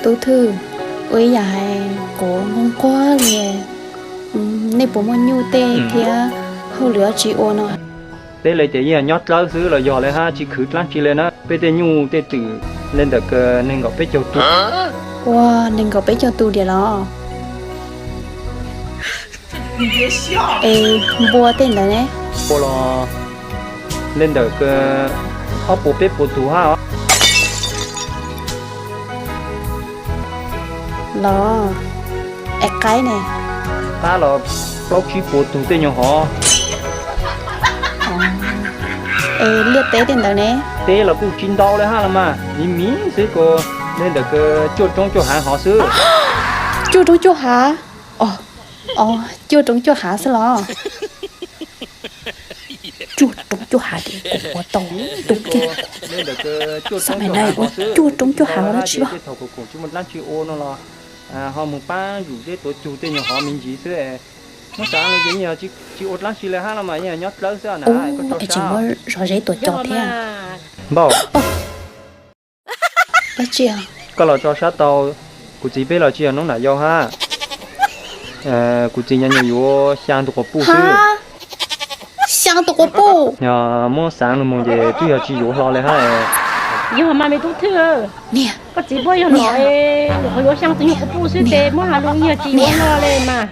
Tub Thwj, ua ib yam hais kuv nquag nquag li, nej puas muaj nyuj tej thiab hauj lwm dab tsi ua no? Peb li tias yeej nyob dlawb xwb los yog li hab, tsis khwv dlaab tsi li na. Peb tej nyuj tej twm li ntawm kws nees nkaum peb caug tus. Ua, nees nkaum peb caug tus diam los? Es npua tej ntawd ne? Npua los li ntawm kws ob puas peb puas tus hab os. Los, es qaib ne? Qaib los plaub tsib puas tus tej nyuag hov. Es liaj teb tej ntawd ne? Teb los kuj tsis ntau li hab los mas, miv miv xwb, kuj li ntawm kws cuaj roob cuaj hav hov xwb. Cuaj roob cuaj hav? Os, cuaj roob cuaj hav xwb los? Cuaj roob cuaj hav ces kuv ua tau tub kiag. Xab maim no ua cuaj roob cuaj hav ua dab tsi? Thaum kuv koom tsis muaj dlaab tsi ua no los ho mus pab zuj zeb tuav cug tej nyuag hov me ntsis xwb. Muab xav los ces yeej yog tsis ua dlaab tsi li hab los mas, yeej yog nyob dlawb xwb na. Ua, es tsis muab zov zeb tuav cog thiab? Npauj, dab tsi? Koj los tso sab tau, kuv txiv peb los tsis yog noob nam yau hab. Kuv txiv nyob nyuag yuav xyaa tus quas puj xwb. Xyaa tus quas puj? Yog muab xaav lug moog ces twb yog tsis yuav hlo li hab. Yog mas me tub Thwj, niam, koj txiv puab yog nom es nyuam qhuav yuav xyaa tus nyuag quas puj xwb ces muab has lug yog tsis yuav hlo li mas.